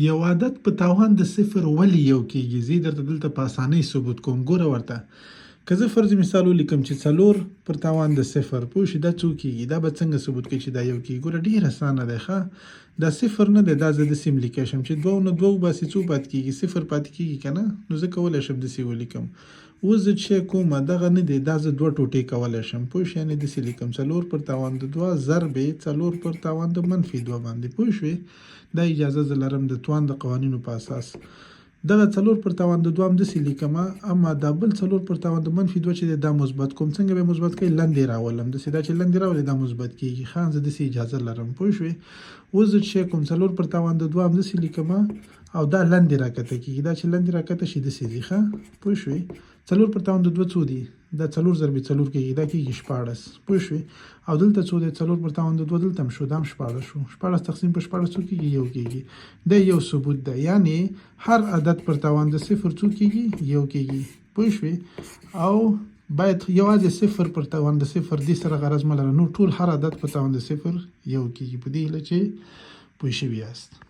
یو عدد په تاوان د صفر ولې یو کیږي؟ زه درته دلته په اسانۍ ثبوت کوم. ګوره ورته، که زه فرض مثال ولیکم چې څلور پر تاوان د صفر، پوه شي دا څو کیږي؟ دا به څنګه ثبوت کوي چې دا یو کیږي؟ ګوره، ډیر اسانه دی. ښه، دا صفر نه دی، دا زه داسې هم لیکی شم چې دوه نه دوه وباسي، څو پاتې کیږي؟ صفر پاتې کیږي که نه؟ نو زه کولی شم داسې ولیکم. اوس زه چې کومه دغه نه دی، دا زه دوه ټوټې کولی شم، پوه شوې؟ یعنې داسې لیکم، څلور پر توان د دوه ضرب څلور پر توان د منفي دوه باندې، پوه شوې؟ دا اجازه زه لرم د توان د قوانینو په اساس. دغه څلور پر توان د دوه هم داسې لیکم، اما دا بل څلور پر توان د منفي دوه چې دی، دا مثبت کوم. څنګه به مثبت کوي؟ لندې راولم داسې. دا چې لندې راولې، دا مثبت کیږي. ښه، زه داسې اجازه لرم، پوه شوې؟ اوس زه چې کوم څلور پر توان د دوه هم داسې لیکم او دا لندې راکته کیږي. دا چې لندې راکته شي، داسې ځي. ښه، پوه شوې؟ څلور پر توان د دوه څو دي؟ دا څلور ضربې څلور کېږي، دا کېږي 16، پوه شوې؟ او دلته څو دی؟ څلور پر توان د دوه دلته هم شو، دا هم 16 شو. 16 تقسیم په 16 څو کېږي؟ یو کېږي. دا یو ثبوت دی، یعنی هر عدد پر توان د صفر څو کېږي؟ یو کېږي، پوه شوې؟ او باید یوازې صفر پر توان د صفر دې سره غرض مه لره، نو ټول هر عدد په توان د صفر یو کېږي. په دې هیله چې پوه شوي یاست.